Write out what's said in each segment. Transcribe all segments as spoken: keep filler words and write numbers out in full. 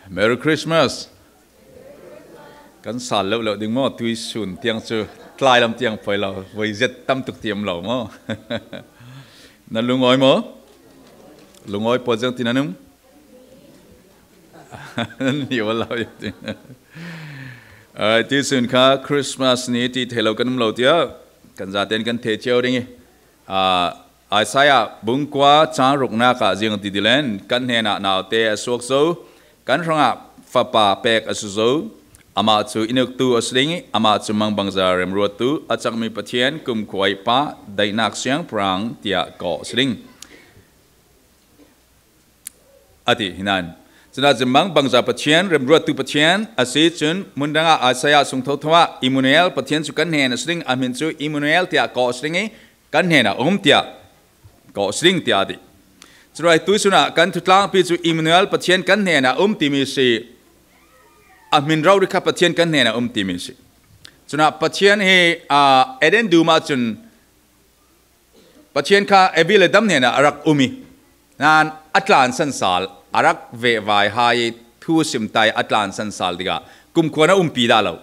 Merry Christmas. Kan sal lo lo ding maw, tuisun tiang cu tlai lam tiang poi lo, voi zet tam tuk tiam lo maw? Na lungawi maw? Lungawi pawl ziang tin an um? Nan ni lo. Alright, tuisun kha Christmas ni ti thei lo kan um lo tiah kan zaten kan thei cio ding i, ah, Isaiah bung kua cang ruknak ah ziang ti ti len, kan hnenah naute a suak zo, kan hrangah fapa pek a si zo, amah cu i nuktu a si ding i, amah cu mangbangza remruattu, a cangmi Pathian, kumkhua i pa, daihnak siangpahrang tiah kawh a si ding, a ti. Hinan, cun ahcun mangbangza Pathian, remruattu Pathian a si. Cun hmun dangah Isaiah sung thotho ah Immanuel Pathian cu kan hnen a si ding, a hmin cu Immanuel tiah kawh a si ding i, kan hnenah a um tiah kawh a si ding tiah a ti. Curuai tuisun ah kan thutlangpi cu Immanuel Pathian kan hnenah a um timi si, a hmin rori kha Pathian kan hnenah a um timi si. Cun ah Pathian hi, aa, Eden dum ah cun Pathian kha Evi le Adam hnenah a rak um i, nan a tlansan sal, a rak vehvai hai i, thu a sim ta i a tlansan sal tikah kumkhua a umpi dah lo.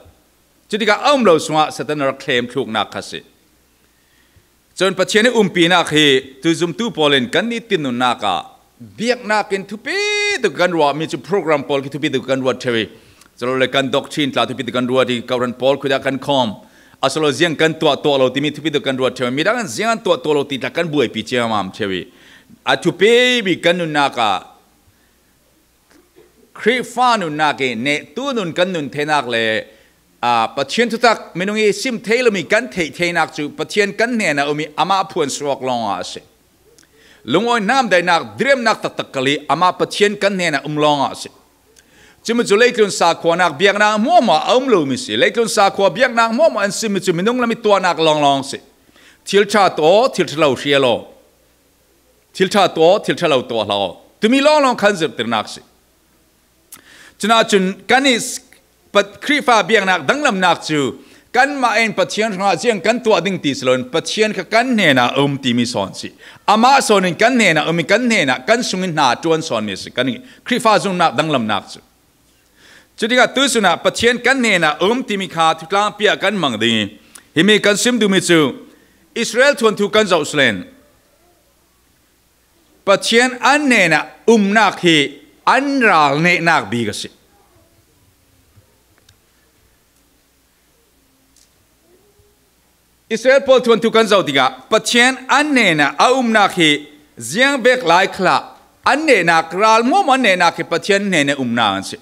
Cu tikah a um lo sungah Satan a rak thlem thluknak kha si. Cun Pathian i umpinak hi tuizumtu pawl in kan nitin nunnak ah biaknak in thupi tuk kan ruahmi cu program pawl khi thupi tuk kan ruat ṭheu i, culole kan doctrine tla thupi tuk kan ruat i, kawhhran pawl khuidah kan khawm, asilo ziang kan tuah tuah lo timi thupi tuk kan ruat ṭheu i, midang in ziang an tuah tuah lo ti tla kan buaipi ciammam ṭheu i, a thupi bik kan nunnak ah Khrihfa nunnak i nehtu nun kan nun theinak le, aa, Pathian thutak minung i sim thei lomi kan theih theinak cu Pathian kan hnenah um i amah phuan suak lawngah a si. Lungawi namdaihnak, diremnak taktak kal i amah Pathian kan hnenah um lawngah a si. Cumi cu leitlun sakhuanak biaknak hmuahhmuah a um lomi si. Leitlun sakhua biaknak hmuahhmuah an simi cu minung lam i tuahnak lawnglawng si. Thil ṭha tuah aw, thil ṭha lo hria law. Thil ṭha tuah aw, thil ṭha lo tuah hlah aw. Tumi lawnglawng khan zirhtirnak si. Cun ahcun kan i Khrihfa biaknak danglamnak cu kanmah in Pathian hrangah ziang kan tuah ding ti si loin Pathian kha kan hnenah a um timi sawn si. Amah sawn in kan hnenah a um i kan hnenah kan sungin hna a ṭuan sawnmi a si. Kan i Khrihfa zumnak danglamnak cu. Cutikah tuisun ah Pathian kan hnenah a um timi kha thutlangpi ah kan hmang ding i, himi kan sim duhmi cu Israel thuanthu kan zoh si len. Pathian an hnenah umnak hi an ral nehnak bik a si. Israel pawl thuanthu kan zoh tikah Pathian an hnenah a umnak hi ziang bek lai khalah an nehnak, ral hmuahhmuah an nehnak hi Pathian hnenah umnak an si.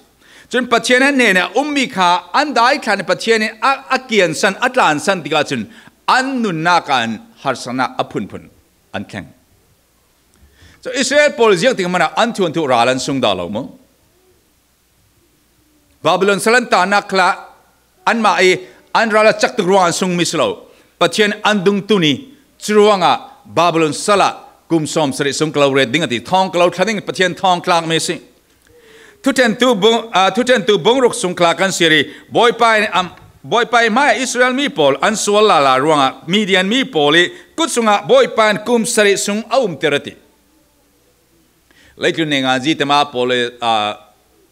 Cun Pathian an hnenah ummi kha an daithlan i Pathian in a, a kiansan, a tlansan tikah cun an nunnak ah an harsatnak a phunphun an thleng. Cu Israel pawl ziangtik hmanah an thuanthu ral an sung dah lo maw? Babylon sal an tannak khalah anmah i an ral a cak tuk ruangah an sungmi si lo. Pathian an dungtun i curuangah Babylon sal ah kum sawm sarih sung ka lo ret ding a ti, thawng ka lo thla ding, Pathian thawng tlakmi a si. Thuṭhentu bung, aa, Thuṭhentu bung ruk sung kha kan siar i, Bawipa in, am, Bawipa i hmaiah Israel mi pawl an sual lala ruangah Midian mi pawl i kut sungah Bawipa in kum sarih sung a umter a ti. Leitlun neingan zite ma pawl i, aa,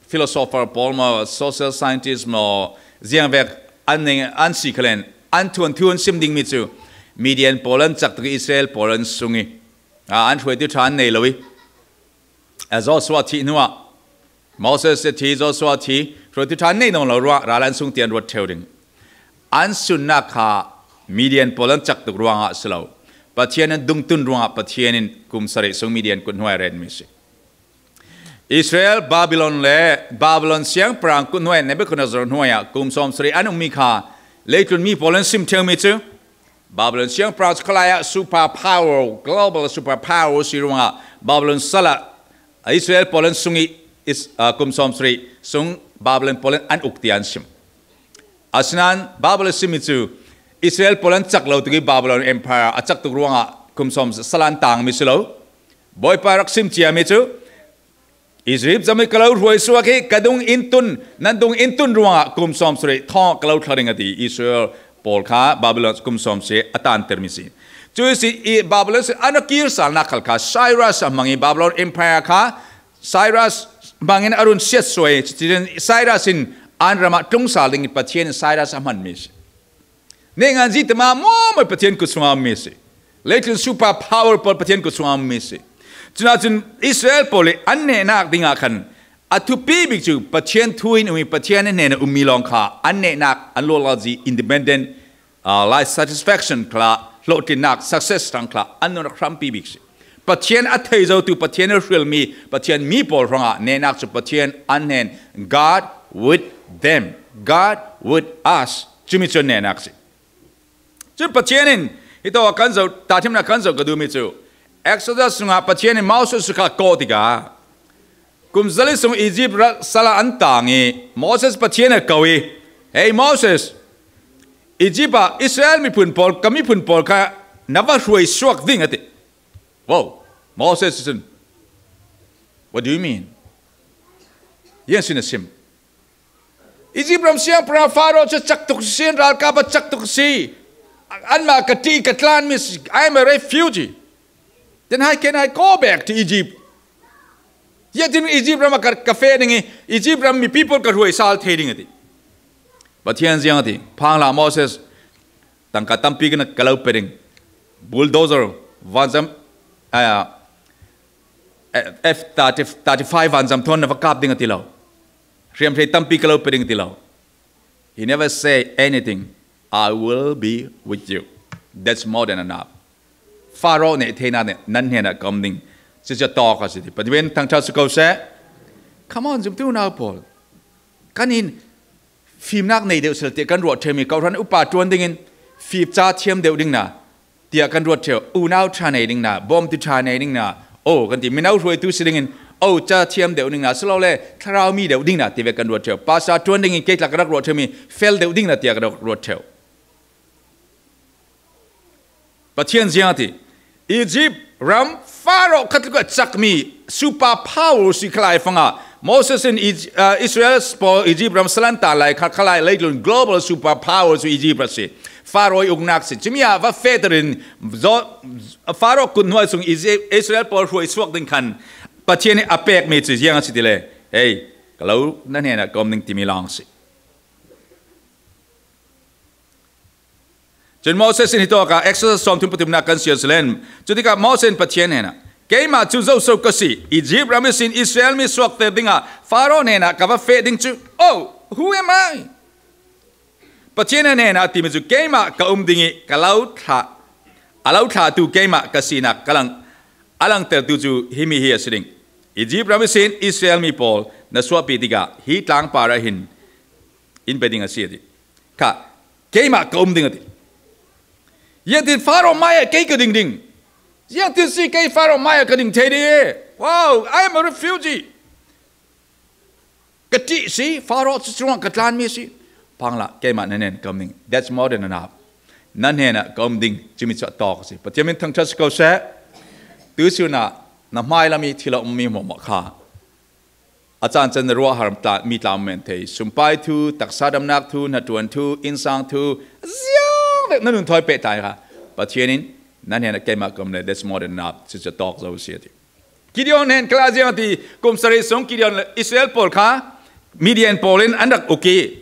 philosopher pawl maw, social scientist maw, ziangvek an nei, an si khalen an thuanthu an sim dingmi cu Midian pawl an cak tuk i Israel pawl an sung i, aa, an hruaitu ṭha an nei lo i, a Joshua thih hnuah, Moses a thi, Joshua a thi, hruaitu ṭha an nei nawn lo ruah, ral an sung tian ruat ṭheu ding. An sunnak kha Midian pawl an cak tuk ruangah a si lo. Pathian an dungtun ruangah Pathian in kum sarih sung Midian kut hnuai a retmi a si. Israel, Babylon le Babylon siangpahrang kut hnuai Nebuchadnezzar hnuai ah kum sawm sarih an ummi kha leitlun mi pawl an sim ṭheumi cu Babylon siangpahrang cu khalai ah super power, global super power si ruangah Babylon sal ah Israel pawl an sung i is, aa, kum sawm sarih sung Babylon pawl an uk tiah an sim. Asinain Babylon simi cu Israel pawl an cak lo tuk i Babylon Empire a cak tuk ruangah kum sawm sarih sal an tangmi si lo. Bawipa rak sim ciami cu Egypt zam i ka lo hruai suak i ka dung in tun, nan dung in tun ruangah kum sawm sarih thawng ka lo thla ding a ti. Israel pawl kha Babylon kum sawm sarih a tantermi si. Cu si i Babylon si an a kir salnak khal kha Cyrus a hmang i Babylon Empire kha Cyrus bangin a run siatsuai, cutin Cyrus in an ramah tlungsal dingin Pathian in Cyrus a hman mi si. Nengan zi tama muamai Pathian kut sunga um mi si. Leitlun super power pawl Pathian kut sunga um mi si. Cunah cun Israel pawl i an nehnak dingah khan a thupi bik cu Pathian thu in um i Pathian hnenah ummi lawng kha an nehnak, an lawlal zi independent, uh, life satisfaction khla, hlawhtlinnak, success tang khla an nun a hrampi bik si. Pathian a thei zotu, Pathian a hrilmi, Pathian mi pawl hrangah nehnak cu Pathian an hnen, God with them, God with us. Cumi cu an nehnak si. Cun Pathian in hitawk kan zoh, tahṭhimnak kan zoh ka duhmi cu Exodus sungah Pathian in Moses cu kha kawh tikah kum zali sung Egypt ral sala an tang i Moses Pathian a ko i, "Hei Moses, Egypt ah Israel miphun pawl, ka miphun pawl kha na va hruai suak ding," a ti. Wow, Moses cun, "What do you mean?" Ziang sin a sim. Egypt ram siangpahrang Faro cu cak tuk si, an ralkap a cak tuk si. Anmah ka ṭih, ka tlanmi si, I'm a refugee. Then how can I go back to Egypt? Ziatin Egypt ram a ka, ka feh ding i, Egypt ram mi people ka hruai sal thei ding a ti. Pathian ziang a ti, phang la Moses, tangka tampi ka, ka lo pe ding. Bulldozer, vanzam, ah, F thirty, thirty-five vanzam thawn na va kap ding a ti lo. Hriamhrei tampi ka lo pe ding a ti lo. He never say anything. "I will be with you." That's more than enough. Faro neh theinak nih nan hnenah ka um ding. Cucu tawk a si ti. Pathian thangṭhat si ko seh. Come on, zumtu unau pawl. Kan in fimnak nei deuh sila tiah kan ruah ṭheu mi, kawhhran upa ṭuan dingin fimca thiam deuh ding na tiah kan ruat ṭheu. Unau ṭha nei ding na, bawmtu ṭha nei ding na, oh, kan ti, mino hruaitu si dingin, oh, ca thiam deuh ding na, silole thlarau mi deuh ding na tivek kan ruat ṭheu. Pastor ṭuan dingin kei tla ka rak ruah ṭheu mi, fel deuh ding na tiah ka rak ruat ṭheu. Pathian ziang a ti. Egypt ram Faro khat tluk a cakmi super power si khalai fanga Moses in Eg-, uh, Israel pawl Egypt ram salantan lai kha khalai leitlun global super power cu Egypt ram si. Faro i uknak si. Cumi ah va fehter in zo-, Faro kut hnuai sung Egypt, Israel pawl hruai suak ding khan Pathian i a pekmi cu ziang a si ti le, hei, ka lo na hnenah ka um ding timi lawng si. Cun Moses in hitawk ah Exodus sawmthum pathumnak kan siar selen. Cutikah Moses in Pathian hnenah, "Keimah cu zoso ka si? Egypt ram ihsin Israel mi suakter dingah Faro hnenah ka va feh ding cu. Oh, who am I?" Pathian hnenah a timi cu, "Keimah ka um ding i ka lo thlah, a lo thlahtu keimah ka sinak ka lang, a langtertu cu himi hi a si ding. Egypt ram ihsin Israel mi pawl na suahpi tikah hi tlangpar ah hin in pe ding a si," a ti. Kha, "Keimah ka um ding," a ti. Ziangtin Faro mai ah kei ka ding ding. Ziangtin si kei Faro mai ah ka ding thei ding e. Wow, I am a refugee. Ka ṭih si, Faro cu cungah ka tlanmi si. Phang la, keimah na hnen ka um ding. That's more than enough. Na hnenah ka um ding, cumi cu a tawk a si. Pathian min thangṭhat si ko seh. Tuisun ah na hmailam i thil a ummi hmuahhmuah kha a caan can ruahhar tla, mi tla men thei. Sumpai thu, taksa damnak thu, hnaṭuan thu, innsang thu, ziang deuh na nun thawi pehtlai kha Pathian in na hnenah keimah ka um le, that's more than enough, cucu a tawk zo a si a ti. Gideon hnen khalah ziang a ti, kum sarih sung Gideon le Israel pawl kha Midian pawl in an rak uk i,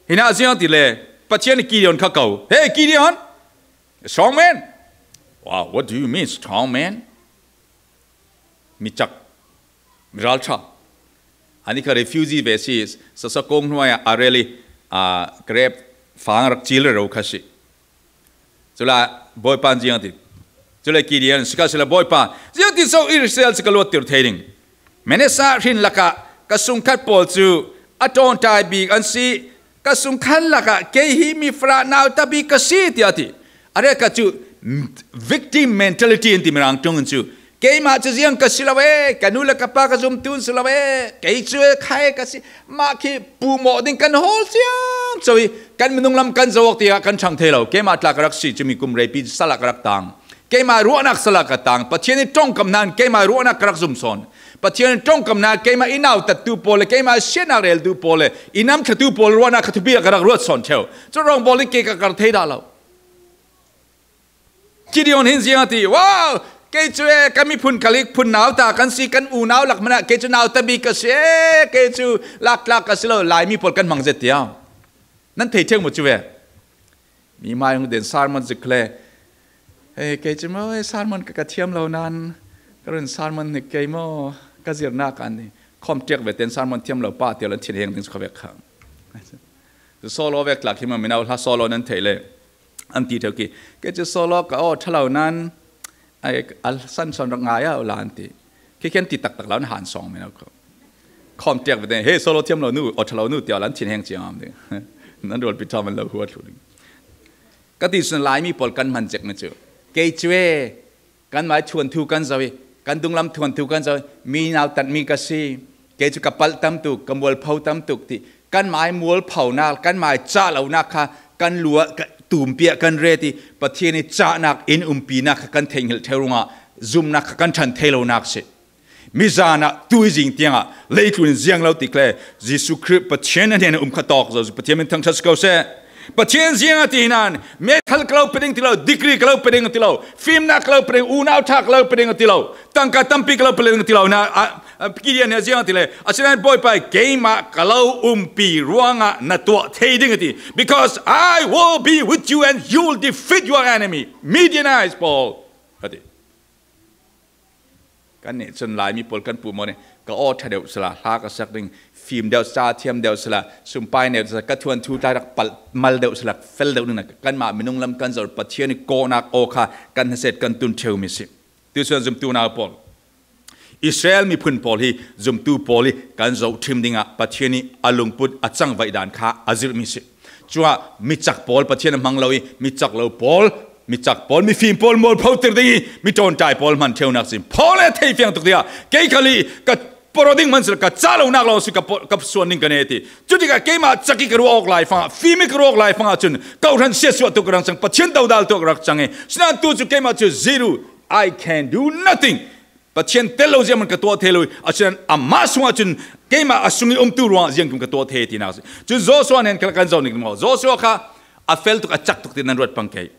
hinah ziang a ti le, Pathian in Gideon kha ko, "Hey Gideon, strong man." "Wow, what do you mean strong man?" Mi cak, mi ralṭha. Ani kha refugee ve si, sasa kong hnuai ah a rel i, aa, grep fang rak cil rero kha si. Cule Bawipa in ziang a ti. Cule Gideon, "Sika sila Bawipa, ziangtin so Israel cu ka luattir thei ding? Manasseh hrin lakah ka sungkhat pawl cu a ṭawnṭai bik an si, ka sungkhat lakah kei hi mi farah nauta bik ka si," tiah a ti. A reka cu victim mentality an ti Mirang ṭung in cu, "Keimah cu ziang ka si lo e, ka nu le ka pa ka zumtu an si lo e, kei cu khai ka si, mah khi puhmawh ding kan hawl ciamco i kan minung lam kan zoh awk tiah kan ṭhang thei lo. Keimah tla ka rak si, cumi kum reipi sal ah ka rak tang. Keimah ruahnak sal ah ka tang. Pathian i ṭongkam nain keimah ruahnak ka rak zum sawn. Pathian i ṭongkam nain keimah i nautattu pawl le keimah i siatnak reltu pawl le i namthlatu pawl ruahnak kha thupi ah ka rak ruat sawn ṭheu. Cu rawngbawl in kei ka kar thei dah lo." Gideon hin ziang a ti, "Wow, Kei cu e, ka miphun ka likphun nau ta kan si, kan unau lak hmanah kei cu nau tabi ka si e, kei cu laktlak ka si lo, Laimi pawl kan hmang zet tiau. Nan thei ṭheu maw cu e? Mi hmai hung den sermon zik le, hei, kei cu maw, hei, sermon ka, ka thiam lo nan, ka run sermon hnik kei maw, ka zirnak an i khawm ṭiak ve ten sermon thiam lo pa tial an thin heng ding cu kha vek kha. Solo vek tlak hi maw, mino hla solo nan thei le, an ti ṭheu ki. Kei cu solo ka aw ṭha lo nan, ai, a san sawn rak ngai ah u la an ti. Khi khian ti taktak lo an han sawng mino kho. Khawm ṭiak ve ten, he solo thiam lo nu, aw ṭha lo nu tial an thin heng ciang am ding. Nan rualpi ṭha man lo huat hlu ding. Ka ti sun Laimi pawl kan hman cek mi cu. Kei cu e, kan mai thuanthu kan zoh i, kan dunglam thuanthu kan zoh i, mi nautat mi ka si. Kei cu ka palh tam tuk, ka mualpho tam tuk ti. Kan mai mualphonak, kan mai cah lonak kha kan luah, ka tumpiah kan ret i, Pathian i cahnak in umpinak kha kan theihngilh ṭheu ruangah zumnak kha kan ṭhan thei lonak si. Mizan ah tuizing tiangah leitlun in ziang lo tik le, Jesuh Khrih Pathian a hnen a um kha tawk zo, Pathian min thangṭhat si ko seh. Pathian ziang a ti hi nan, methal ka lo pe ding ti lo, degree ka lo pe ding ti lo, fimnak ka lo pe ding, unau ṭha ka lo pe ding ti lo, tangka tampi ka lo pe ding ti lo, na, a, a, Gideon nih ziang a ti le, asinan Bawipa, keimah ka lo umpi ruangah na tuah thei ding a ti. Because I will be with you and you will defeat your enemy. Midianite pawl a ti. Kan nih cun Laimi pawl kan puh maw nih, ka aw ṭha deuh sila, hla ka sak ding, fim deuh, ca thiam deuh sila, sumpai deuh sila, ka thuanthu tlai rak palh mal deuh sila, fel deuh ding na, kanmah minung lam kan zoh, Pathian i kawhnak aw kha kan hnaset kan tun ṭheu mi si. Tucun zumtu nau pawl, Israel miphun pawl hi zumtu pawl hi kan zoh ṭhim dingah Pathian i a lungput a cangvaih dan kha a zirh mi si. Cuah micak pawl Pathian a hmang lo i, micak lo pawl, micak pawl, mifim pawl mualphotir ding i, miṭawnṭai pawl hman ṭheunak sin. Paul e thei fiang tuk tiah, kei khal i ka poro ding hman sila, ka cah lonak lawng si, ka por-, ka suan ding ka nei ti. Cutikah keimah cak i ka ruah awk lai fangah, fim i ka ruah awk lai fangah cun, kohhran siatsuah tu ka rak cang, Pathian dodal tu ka rak cang i. Sinan tu cu keimah cu zero, I can do nothing. Pathian tel lo ziahman ka tuah thei lo i, asinan amah sungah cun keimah a sung i umtu ruangah ziangkim ka tuah thei tinak si. Cun Joshua nen khal kan zoh ning maw? Joshua kha a fel tuk, a cak tuk ti nan ruat pang kei.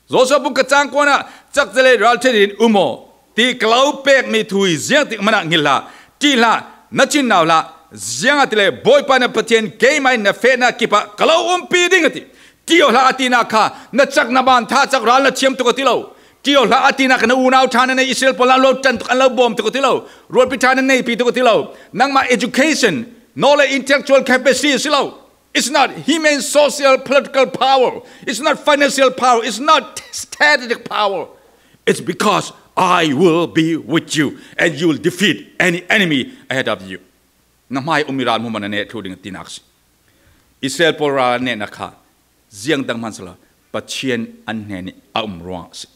Joshua bung ka cang kuan ah, cak zale ralṭha in um aw ti ka lo pekmi thu hi ziangtik hmanah ngil hlah, ṭih hlah, na cin nau hlah, ziangahtile Bawipa na Pathian keimah in na fehnak kip ah ka lo umpi ding a ti. Ṭih aw hlah a tinak kha na cak na ban thah cak ral na thiam tuk a ti lo. Ṭih aw hlah a tinak kha na unau ṭha na nei, Israel pawl an lo ṭan tuk, an lo bawm tuk a ti lo. Rualpi ṭha na neipi tuk a ti lo. Nangmah education, knowledge, intellectual capacity a si lo. It's not human, social, political power. It's not financial power. It's not strategic power. It's because I will be with you and you will defeat any enemy ahead of you. Na hmai um i ral hmuhmah na neh thlu ding tinak si. Israel pawl ral an nehnak kha ziang dang hman sala, Pathian an hnen i a um ruang a si.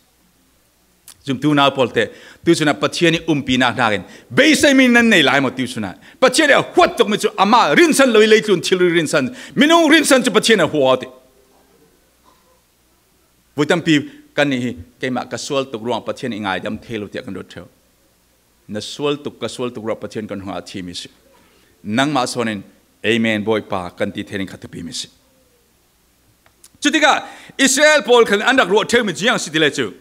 Zumtu nau pawl te, tuisun ah Pathian i umpinak hnakin beiseimi nan nei lai maw? Tuisun ah Pathian i a huat tukmi cu amah rinsan lo i leitlun thilri rinsan, minung rinsan cu Pathian a hua ti. Voi tampi kan nih hi, keimah ka sual tuk ruang Pathian i ngaidam thei lo tiah kan ruat ṭheu. Na sual tuk, ka sual tuk ruang Pathian kan hung a thimi si. Nangmah sawn in, Amen, Bawipa, kan ti thei ning kha thupi mi si. Cutikah Israel pawl khan an rak ruah ṭheumi ziang si ti le cu,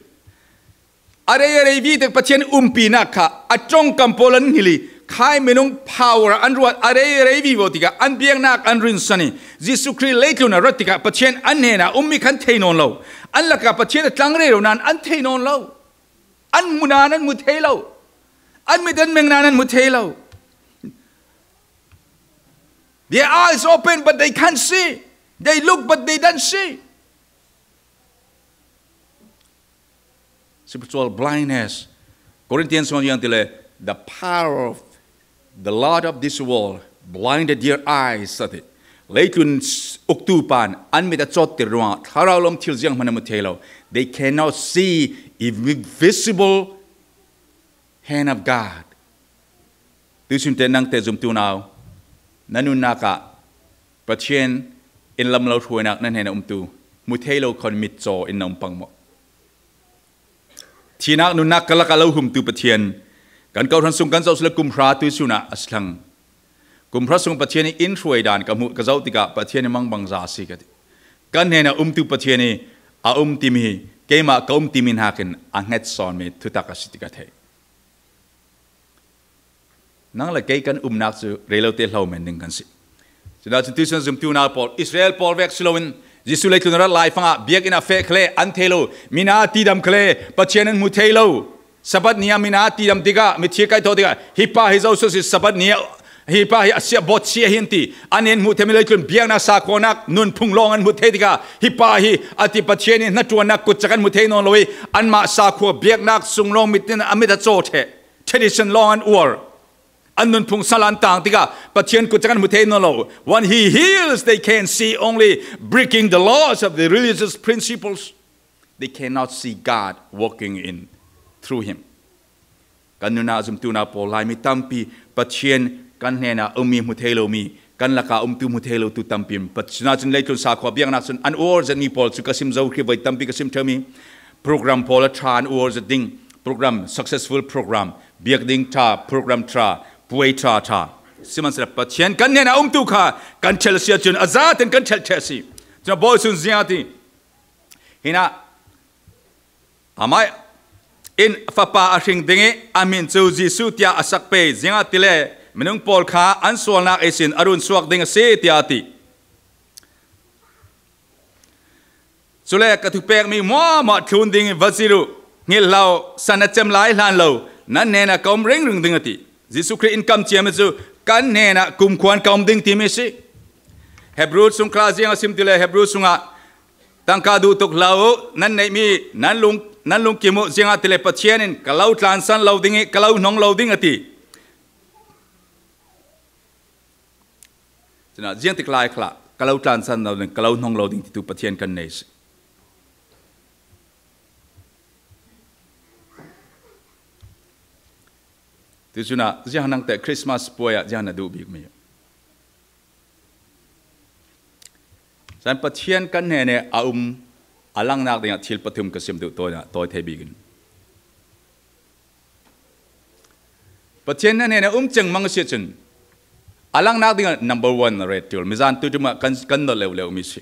a rei a rei vitek Pathian umpinak kha a ṭongkam pawl an hngilh i, khai minung power an ruat a rei a rei vivo tikah an biaknak an rinsan i, Jesuh Khrih leitlun a rat tikah Pathian an hnenah ummi khan thei nawn lo. An lakah Pathian a tlang rero nain an thei nawn lo. An hmu nain an hmu thei lo. An mit an meng nain an hmu thei lo. Their eyes open, but they can't see. They look, but they don't see. Spiritual blindness. Corinthians sung ziang ti le, the power of the lord of this world blinded their eyes, a ti. Leitlun uktu pan an mit a cawtter ruangah thlarau lawm thil zianghman a mu thei lo. They cannot see invisible hand of God. Tuisun te nangte zumtu nau, na nunnak ah Pathian in lam lo hruainak na hnenah umtu, hmu thei lo khon mitcaw in na um pang maw? Thihnak nunnak ka lakah lo humtu Pathian, kan kohhran sung kan zoh sila kum hra tuisun ah a si thlang. Kum hra sung Pathian i in hruai dan ka hmuh, ka zoh tikah Pathian i mangbangza a si ka ti. Kan hnenah umtu Pathian i a um timi hi keimah ka um timi hnakin a hngetsawnmi thutak a si ti ka thei. Nang le kei kan umnak cu reilote hlomen ding kan si. Cucaah cun tuisun zumtu unau pawl, Israel pawl vek si loin Jesuh leitlun a rat lai fangah biakinn a feh khale an thei lo, mina tidam khale Pathian an hmu thei lo. Sabbath ni ah mina tidam tikah, mitthli kaihthawh tikah, hi pa hi Jesuh si, Sabbath ni ah hi pa hi a siah bawt si a hin ti. An in hmuh thei mi leitlun biaknak sakhuanak nunphung lawng an hmuh thei tikah, hi pa hi a ti Pathian in hnaṭuannak kutcak an hmu thei nawn lo i, anmah sakhua biaknak sung lawng mit in a mit a caw ṭheh. Tradition lawng an uar. An nunphung sal an tang tikah Pathian kutcak an hmu thei nawn lo. When he heals, they can see only breaking the laws of the religious principles. They cannot see God working in through him. Kan nunah zumtu unau pawl, Laimi tampi Pathian kan hnenah a ummi hmu thei lomi, kan lakah umtu hmu thei lotu tampi in Pathian cun leitlun sakhua biaknak cun an uar zetmi pawl cu ka sim zo, khi voi tampi ka sim ṭheumi program pawl a ṭha an uar zet ding, program, successful program, biak ding ṭha, program ṭha, puai ṭha ṭha. Sihmanhsehlaw Pathian kan hnenah a umtu kha kan ṭhel si ahcun a zaten kan ṭhelh ṭheh a si. Cun a bawi cun ziah ti. Hinah, amah in Fapa a hring ding i a hmin cu Jesuh tiah a sak pei, ziangahtile minung pawl kha an sualnak ihsin a run suak ding a si, tiah a ti. Cule ka thupekmi hmuahhmuah thlun ding i va zir uh, hngilh hlah uh, san a cem lai hlan lo, nan hnenah ka um ringring ding a ti. Jesuh Khrih in kam ciami cu kan hnenah kumkhuan ka um ding timi a si. Hebru sung kha ziang a sim ti le Hebru sungah tangka duh tuk hlah uh, nan neihmi nan lung, nan lungkim uh, ziangahtile Pathian in ka lo tlansan lo ding i ka lo hnong lo ding a ti. Cun ziangtik lai khal ah ka lo tlansan lo ding, ka lo hnong lo ding titu Pathian kan nei si. Tucun ah ziang nangte Christmas puai ah ziang na duh bikmi? Cun Pathian kan hnen i a um, a langnak dingah thil pathum ka sim duh tawi, tawi thei bikin. Pathian na hnen i a um cengmang a si ahcun a langnak dingah number one na ret ṭul. Mizan tuiṭum ah kan, kan nolh leuh leuh mi si.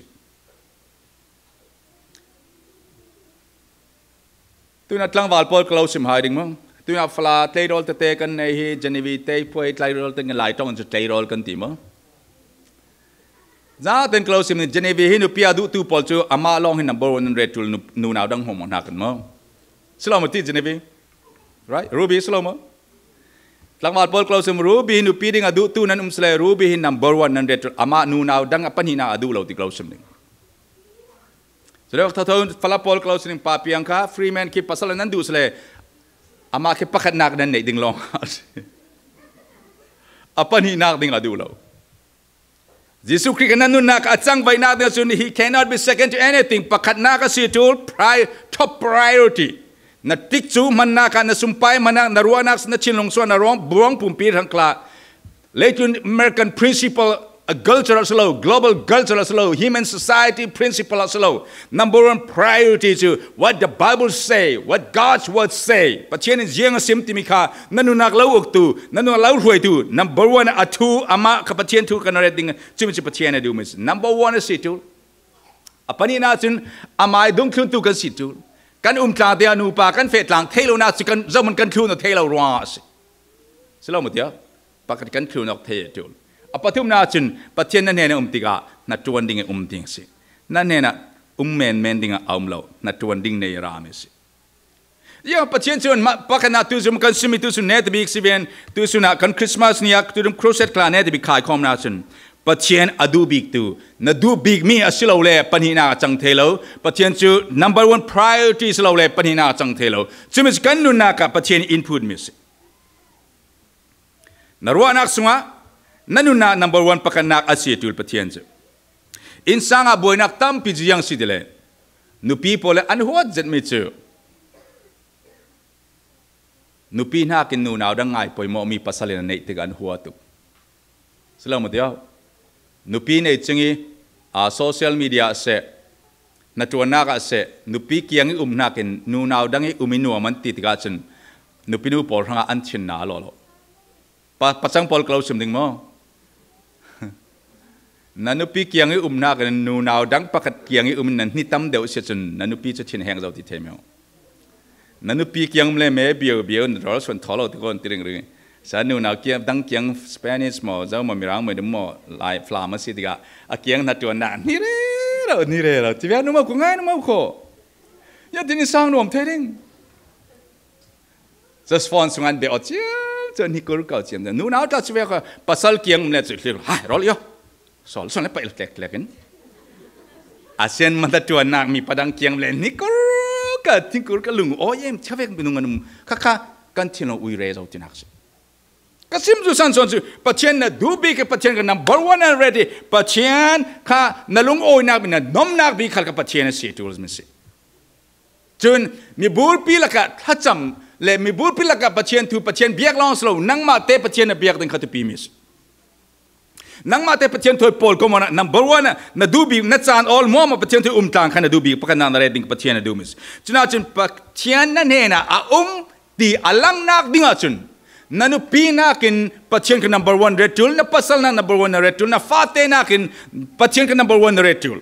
Tuin ah tlangval pawl ka lo sim hai ding maw? Tuin ah Fala tleirawl tete kan nei hi, Genevieve te phuai tleirawl te, Lai ṭong in cu tleirawl kan ti maw? Zaten ka lo sim ni, Genevieve hi nupi a duhtu pawl cu amah lawng hi number one an ret ṭul, nu, nunau dang hmuahhmuah hna kan maw? Si lo maw ti Genevieve? Right? Ruby si lo maw? Tlangval pawl ka lo sim, Ruby hi nupi ding a duhtu nan um si le, Ruby hi number one nan ret ṭul, amah nunau dang a pahnihnak a duh lo ti ka lo sim ding. Cule thotho Fala pawl ka lo sining, Pa Piang kha, Freeman khi pasal nan duh si le, amah khi pakhatnak nan neih ding lawng a si. A pahnihnak ding a duh lo. Jesuh Khrih kha nan nunnak a cangvaihnak ding ahcun he cannot be second to anything. Pakhatnak a si ṭul, pri-, top priority. Na tikcu hmannak ah, na sumpai hmannak, na ruahnak, na thinlung suahnak, ruang, ruang pumpi hrang khal ah, leitlun American principle, a culture a si lo, global culture a si lo, human society principle a si lo. Number one priority cu what the Bible say, what God's word say. Pathian in ziang a sim timi kha na nunnak lo uktu, na nunnak lo hruaitu, number one a thu, amah kha Pathian thu kan ret ding, cumi cu Pathian a duhmi si. Number one a si ṭul. A pahnihnak cun amah i dungthluntu kan si ṭul. Kan umtlang te ah nupa kan feh tlang thei lonak cu kan zohhmanh kan thlun aw thei lo ruangah a si. Si lo maw tiah? Pakhat kan thlun awk thei a ṭul. A pathumnak cun Pathian na hnen a um tikah hnaṭuan ding i um ding a si. Na hnen ah um menmen dingah a um lo, hnaṭuan ding nei a rami a si. Ia Pathian cun mah pakhatnak tuizum kan simi tuizum netabik si ven, tuizum ah kan Christmas ni ah tuizum crusade kla netabik khaikhawmnak cun Pathian a duh biktu, na duh bikmi a si lo le pahnihnak a cang thei lo. Pathian cu number one priority si lo le pahnihnak a cang thei lo. Cumi cu kan nunnak ah Pathian in phutmi a si. Na ruahnak sungah na nunnak number one pakhatnak a si a ṭul Pathian cu. Innsang ah buainak tampi cu ziang si ti le nupi pawl le an huat zetmi cu nupi hnakin nunau dang ngai poimawhmi pasal in an neih tikah an huat tuk. Si lo maw tiah? Nupi nei cing i, aa, social media ah seh, hnaṭuannak ah seh, nupi kiang i um hnakin nunau dang i um i nuam an ti tikah cun nupi nu pawl hrangah an thinnak a lawh lo. Pa, pacang pawl ka lo sim ding maw? Na nupi kiang i um nak in nunau dang pakhat kiang i um in na hni tam deuh si cun na nupi cu thin heng zo ti thei maw? Na nupi kiang le me bio bio na rawl suan thaw lo ti ko ti ring ring. Sa nunau kiang dang kiang Spanish maw, Zo maw, Mirang maw, dum maw, lai flam a si tikah a kiang hna tuan nak hni rero, hni rero. Ti bia nu maw ko ngai nu maw ko. Ya tin i sang nuam thei ding. Just phone sungah an beh aw ciam ciam, hni kur kau ciam ciam. Nunau tla cu ve kha pasal kiang um le cu hlir. Hai, rawl io. Sawl sawl le paih tlek tlek in. A sian man ta tuan nak mi padang kiang le hni kur ka, hni kur ka lung aw em, chia vek minung an um. Kha kha kan thin lo ui re zo ti nak si. Ka sim cu san sawn cu Pathian na duh bik, Pathian ka number one an ready. Pathian kha na lungawinak bik, na nomnak bik khal ka Pathian a si tul mi si. Cun mibulpi lakah thlacam le mibulpi lakah Pathian thu, Pathian biak lawng si lo, nangmah te Pathian na biak ding kha tupi mi si. Nangmah te Pathian thawi pawl ko mana number one ah na duh bik, na caan awl muahmuah Pathian thawi um tlang kha na duh bik, pakhatnak na ret ding Pathian na duh mi si. Cunah cun Pathian na hnenah a um ti a langnak dingah cun na nupi nakin Pathian ka number one ret tul, na pasal nak number one na ret tul, na fate nakin Pathian ka number one na ret tul.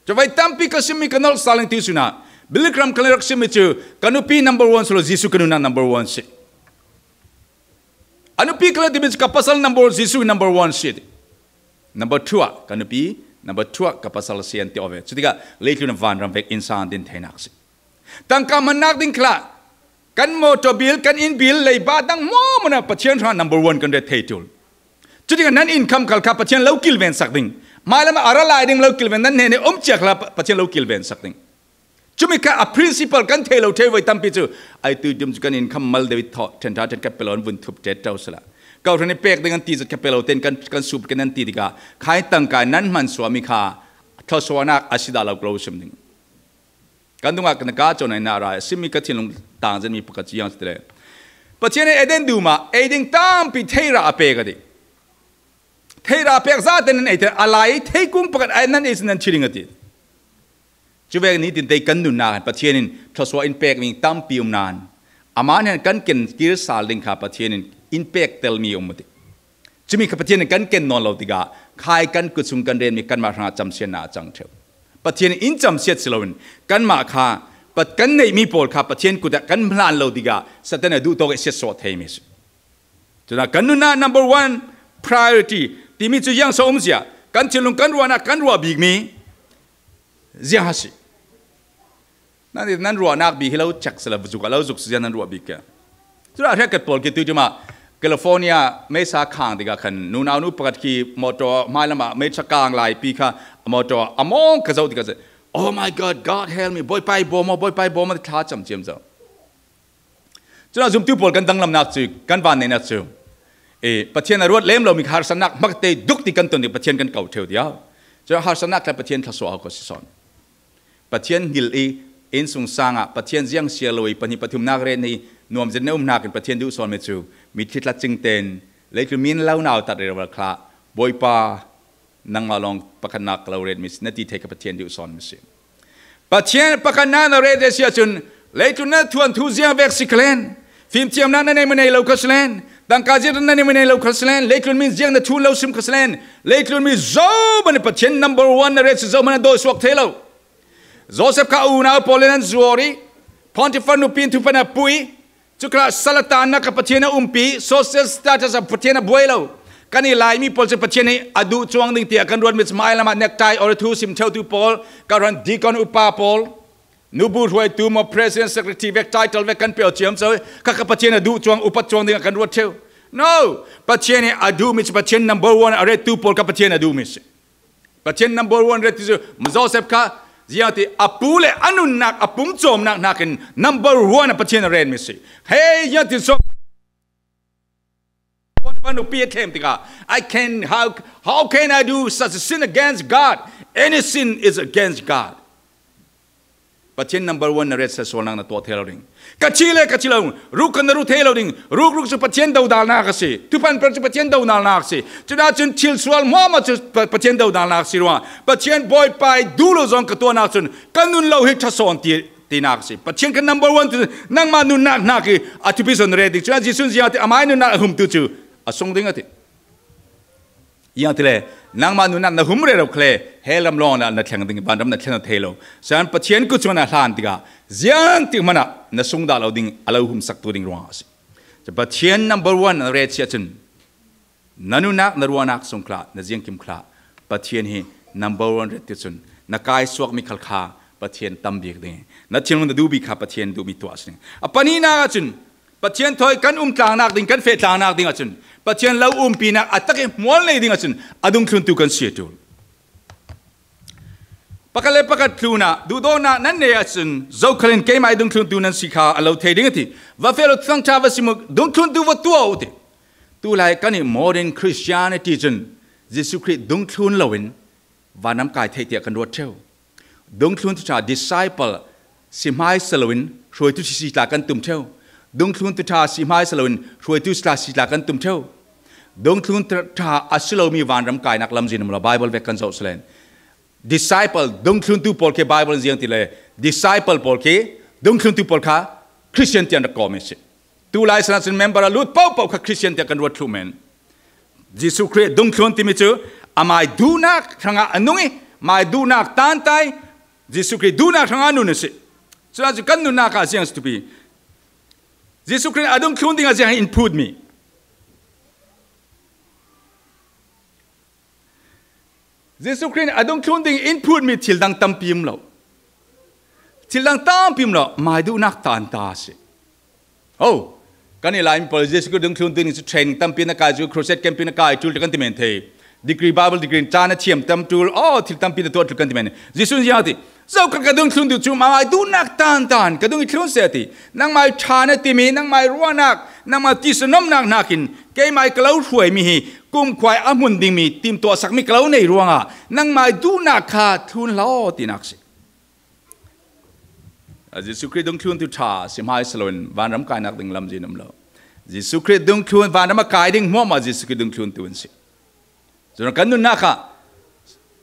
Cavai tampi ka simmi ka nolh saling ti sunah Billy Graham kha rak simmi cu ka nupi number one si lo, Jesuh ka nunnak number one si. A nupi kha timi cu ka pasal number one, Jesuh number one si. Number two ah ka nupi, number two ah ka pasal si an ti aw ve. Cutikah leitlun a vanram vek innsang an din theinak si. Tangka hmannak ding khlah kan motor bill, kan inn bill, leiba dang hmuahhmuah ah Pathian hrang number one kan ret thei tul. Cutikah nan income khal kha Pathian lo kilven sak ding. Hmailam ah a ra lai ding lo kilven, nan hnen i um cia khal Pathian lo kilven sak ding. Cumi kha a principle kan thei lo thei voi tampi cu, ai tu tum cu kan income mal deuh i thawh, ṭhen ṭha ṭhen kha pe lo an vun thup ṭet ṭo sila. Kau hrang i pek ding an ti zat kha pe lo ten kan, kan sup kan an ti tikah, khai tangka nan hman suami kha thluasuahnak a si dah lo ka lo sim ding. Kan dungah na ka cawn ai na ra, a simmi ka thinlung tang zetmi pakhat cu ziang si ti le. Pathian in Eden dum ah ei ding tampi theih rah a pek a ti. Theih rah a pek zate nan ei te, a lai theikung pakhat ai nan ei si nan thi ding a ti. Cuvek nitin tei kan nunnak ah Pathian in thluasuah in pek mi tampi um nain, amah hnen kan ken kir sal ding kha Pathian in in pek telmi um a ti. Cumi kha Pathian in kan ken nawn lo tikah, khai kan kut sung kan renmi kanmah hrangah camsiatnak a cang ṭheu. Pathian in camsiat si loin, kanmah kha, Pat-, kan neihmi pawl kha Pathian kut ah kan hlan lo tikah, Satan a duh tawk i siatsuah theimi si. Cunah kan nunnak number one priority timi cu ziang so um zia, kan thinlung kan ruahnak kan ruah bikmi ziang a si. Nan, nan ruahnak bik hi lo chek sila, zuk a lo zuk si ziang nan ruah bik ke. Cunah hriakkat pawl khi tu cuma California meisa khang tikah khan nunau nu pakhat khi motor hmailam ah meisa kang lai pi kha motor a mawng ka zoh tikah, "Oh my God, God help me, Bawipa i bawm aw, Bawipa i bawm aw," ti thla camciam zo. Cunah zumtu pawl kan danglamnak cu, kan vanneihnak cu, eh, Pathian a ruat lem lomi kha harsatnak hmakte duk ti kan ton ding, Pathian kan ko ṭheu tia. Cunah harsatnak kha Pathian thluasuah ko si sawn. Pathian hngilh i innsungsang ah Pathian ziang siar lo i pahnih pathumnak ret hi nuam zet na um hnakin Pathian duh sawnmi cu mitthli tla cing tein leitlun mi in lo nautat rero khlah, Bawipa, nangmah lawng pakhatnak ka lo retmi si, na ti thei kha Pathian duh sawnmi si. Pathian pakhatnak na ret si ahcun leitlun na thuanthu ziang vek si khalen, fimthiamnak na nei maw nei lo kha salen, tangka ziang na nei maw nei lo kha salen, leitlun mi ziang na thu lo sim kha salen, leitlun mi zohman Pathian number one na ret si zohman a dawi suak thei lo. Joseph kha a unau pawl in an zuar i Potifar nupi in thuphan a pui. Cu kha sal a tannak kha Pathian a umpi, social status ah Pathian a buai lo. Kan i Laimi pawl cu Pathian i a duh cuang ding tiah kan ruatmi cu hmailam ah necktie or thu sim ṭheutu pawl, ka ran deacon upa pawl, nubu hruaitu maw, president, secretary vek title vek kan pe aw ciamco, kha kha Pathian a duh cuang, upat cuang ding ah kan ruat ṭheu. No, Pathian i a duhmi cu Pathian number one a rettu pawl kha Pathian a duhmi si. Pathian number one ret ti cu Joseph kha ziang ti a pu le a nunnak a pumcawmnak hnakin number one a Pathian a renmi si. Hei, ziang ti so van upi a thlem tikah, "I can, how, how can I do such a sin against God?" Any sin is against God. Pathian number one na ret sal sualnak na tuah thei lo ding. Ka thi le ka thi lo, ruk kha na ruk thei lo ding. Rukruk cu Pathian dodalnak a si. Thuphan per cu Pathian dodalnak a si. Cunah cun thil sual hmuahhmuah cu Pa-, Pathian dodalnak a si ruangah Pathian Bawipa i duh lo zong ka tuahnak cun ka nun lo hi ṭhasawn ti, tinak a si. Pathian kha number one tu nangmah nunnak hnak hi a thupi sawn ret ding. Cunah Jesuh ziang a ti, amah i nunnak a humtu cu a sung ding a ti. Ziang ti le, nangmah nunah na hum rero kha le, hell ram lawng na, na thleng ding, vanram na thleng thei lo. San Pathian kut sungah na hlan tikah, ziang tik hmanah na sungdah lo ding, a lo humsaktu ding ruangah a si. Cun Pathian number one a ret si ahcun, na nunnak, na ruahnak sung khal ah, na ziangkim khal ah, Pathian hi number one ret ti cun, na kaisuakmi khal kha Pathian tam bik ding i, na thinlung na duhmi kha Pathian duhmi tuah a si ding. A pahnihnak ahcun, Pathian thawi kan um tlangnak ding, kan feh tlangnak ding ahcun, Pathian lo umpinak a tak i hmual nei ding ahcun, a dungthluntu kan si a ṭul. Pakhat le pakhat tlunah duhdawtnak nan nei ahcun, zokhal in keimah ih dungthluntu nan si kha a lo thei ding a ti. Va feh lo, Thuthang ṭha va sim u, dungthluntu va tuah u ti. Tulai kan ih modern Christianity cun Jesuh Khrih dungthlun loin vanram kai theih tiah kan ruat ṭheu. Dungthluntu ṭha, disciple, si hmaisa loin hruaitu si tla kan tum ṭheu. Dungthluntu ṭha si hmaisa loin hruaitu si tla kan tum ṭheu. Dungthluntu ṭha a si lomi vanram kainak lamzin um lo, Bible vek kan zoh si len. Disciple, dungthluntu pawl khi Bible ziang ti le, disciple pawl khi dungthluntu pawl kha Christian tiah an rak kawm i si. Tulai san ahcun member a lut paohpaoh kha Christian tiah kan ruat thluh men. Jesuh Khrih dungthlun timi cu amai duhnak hrangah a nung i, mai duhnak tantai Jesuh Khrih duhnak hrangah a nun a si. Cun ahcun kan nunnak ah ziang si tupi. Jesuh Khrih a dungthlun dingah ziang in phutmi. Jesuh Khrih a dungthlun ding in phutmi thil dang tampi um lo. Thil dang tampi um lo, mai duhnak tanta a si. Oh, kan i Laimi pawl Jesuh Khrih dungthlun ding cu training tampi na kai cu, crusade camp na kai ṭul kan ti men thei. Degree, Bible degree, ca na thiam tam ṭul, oh, thil tampi na tuah ṭul kan ti men. Jesuh ziang ti, zokhal ka dungthlun duh cu mai duhnak tantan ka dung i thlun seh ti. Nangmai ṭha na timi, nangmai ruahnak, nangmai tisa nomnak hnakin keimai ka lo hruaimi hi kumkhua a hmun dingmi timtuahsakmi ka lo nei ruangah nangmai duhnak kha thlun hlah aw tinak si. A Jesuh Khrih dungthluntu ṭha si hmaisa loin vanram kainak ding lamzin um lo. Jesuh Khrih dungthlun vanram a kai ding hmuahhmuah Jesuh Khrih dungthluntu an si. Cun kan nunnak ah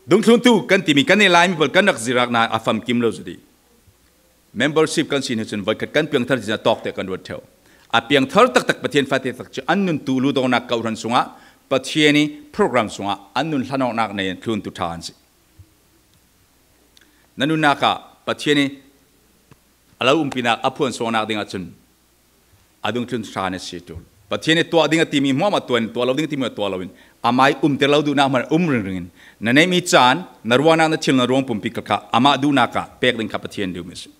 dungthluntu kan timi kan i Laimi pawl kan rak zirak hna a famkim lo cu ti. Membership kan si hnu cun voikhat kan piangthar cin a tawk te kan ruat ṭheu. A piangthar taktak Pathian fate tak cu an nun tu luhdawknak kawhhran sungah Pathian i program sungah an nun hlanawknak nei an thluntu ṭha an si. Na nunnak ah Pathian i a lo umpinak a phuansuaknak ding ahcun a dungthlun ṭha na si ṭul. Pathian i tuah ding a timi hmuahhmuah tuah in, tuah lo ding a timi tuah loin, amai umter lo duhnak hmanh um ringring in, na neihmi caan, na ruahnak, na thil, na ruang pumpi kha amah duhnak ah pek ding kha Pathian duhmi a si.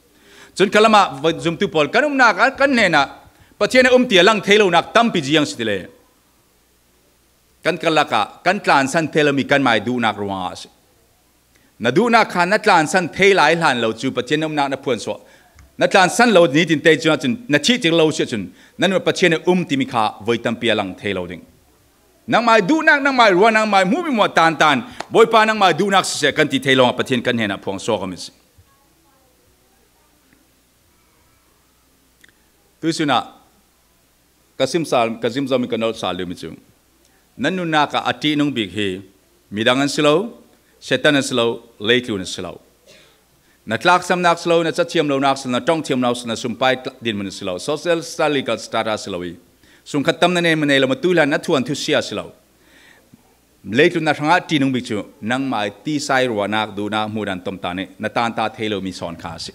Cun khalam ah zumtu pawl kan umnak ah kan hnenah Pathian a um ti a lang thei lonak tampi ziang si ti le. Kan karlak ah kan tlansan thei lomi kanmai duhnak ruangah a si. Na duhnak kha na tlansan thei lai hlan lo cu Pathian na umnak na phuansuah. Na tlansan lo nitin tei cun ahcun na thihtir lo si ahcun nan Pathian a um timi kha voi tampi a lang thei lo ding. Nangmai duhnak, nangmai ruahnak, nangmai hmuhmi muah tantan Bawipa nangmai duhnak siseh kan ti thei lawngah Pathian kan hnenah phuang suak a si. Tuisun ah ka sim sal, ka zim zomi ka nolh sal dingmi cu nan nunnak ah a ṭihnung bik hi midang an si lo, Satan an si lo, leitlun an si lo. Na tlaksamnak si lo, na cathiam lonak si lo, na ṭongthiamnak si lo, na sumpai tla-, dinhmun si lo, social, legal status si lo i sungkhat tam na nei, na nei lo, matu hlan na thuanthu sia si lo. Leitlun na hrangah ṭihnung bik cu nangmai tisai ruahnak, duhnak, hmuhdan tomtan nih na tanta thei lomi sawn kha a si.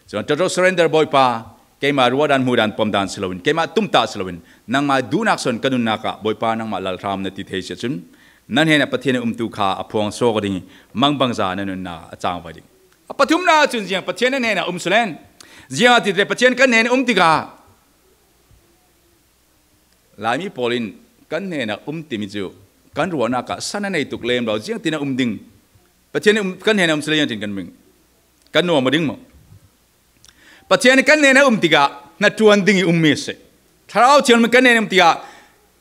Cun total surrender Bawipa, keimah ruahdan, hmuhdan, pomdan si loin, keimah tumtah si loin, nangmai duhnak sawn ka nunnak ah Bawipa nangmah lalhram na ti thei si ahcun, nan hnenah Pathian a umtu kha a phuang suak ding i mangbangza na nunnak a cangvai ding. A pathumnak ahcun ziang Pathian na hnenah um sulen. Ziangahtile Pathian kan hnenah um tikah Laimi pawl in kan hnenah um timi cu kan ruahnak ah san a nei tuk lem lo, ziangtin a um ding? Pathian um, kan hnenah um sile ziangtin kan ming, kan nuam a ding maw? Pathian kan hnenah um tikah hnaṭuan ding i ummi a si. Thlarau Thianghlim kan hnenah um tikah,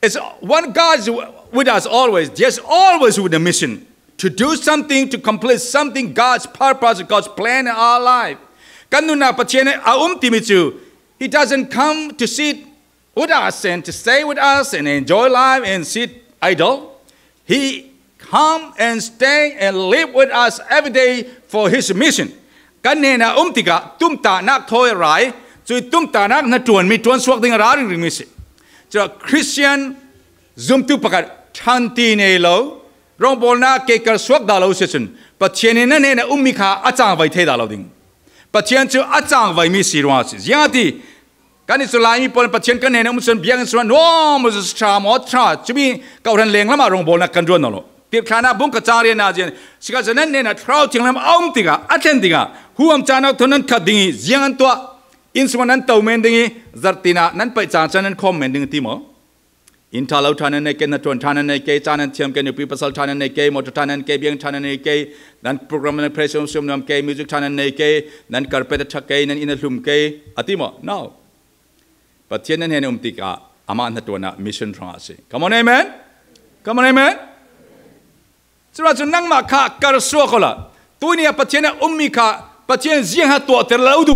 it's one God is with us always. There's always with a mission to do something, to complete something, God's purpose, God's plan in our life. Kan nunnak Pathian a um timi cu, He doesn't come to sit with us and to stay with us and enjoy life and sit idle. He come and stay and live with us every day for his mission. Kan hnenah um tikah tumtahnak thawi a ra i, cui tumtahnak hnaṭuanmi ṭuansuak ding a ra ringringmi si. Cun Christian zumtu pakhat ṭhanti nei lo, Rawngbawlna kei kalsuak dah lo si cun Pathian in na hnenah ummi kha a cangvai thei dah lo ding. Pathian cu a cangvaimi si ruangah si. Ziangah ti, kannih cu Laimi pawl in Pathian kan hnenah um cun biakinn sungah nuam maw, ṭha maw, ṭha, cumi kawhhran lenglam ah rawngbawlnak kan ruat nawn lo. Tirhthlah bung khat cang riatna zian, sika cu nan hnenah Thlarau Thianghlim a um tikah, a thlen tikah, huham caan awk thawn nan khat ding i, ziang an tuah, inn sungah nan to men ding i, zarh tinah nan paih caan caan nan khawm men ding ti maw? Inn ṭha lo ṭha nan nei ke, hnaṭuan ṭha nan nei ke, ca nan thiam ke, nupi pasal ṭha nan nei ke, motor ṭha nan ke, biang ṭha nan nei ke, nan program nan praise and worship nuam ke, music ṭha nan nei ke, nan carpet a ṭha ke, nan inn a hlum ke, a ti maw? No. Pathian nan hnenah um tikah amah hnaṭuan ah mission hrangah a si. Come on, amen? Come on, amen? Curuangah cun nangmah kha kalsuak awla, tuni ah Pathian a ummi kha Pathian ziangah tuahter lo duh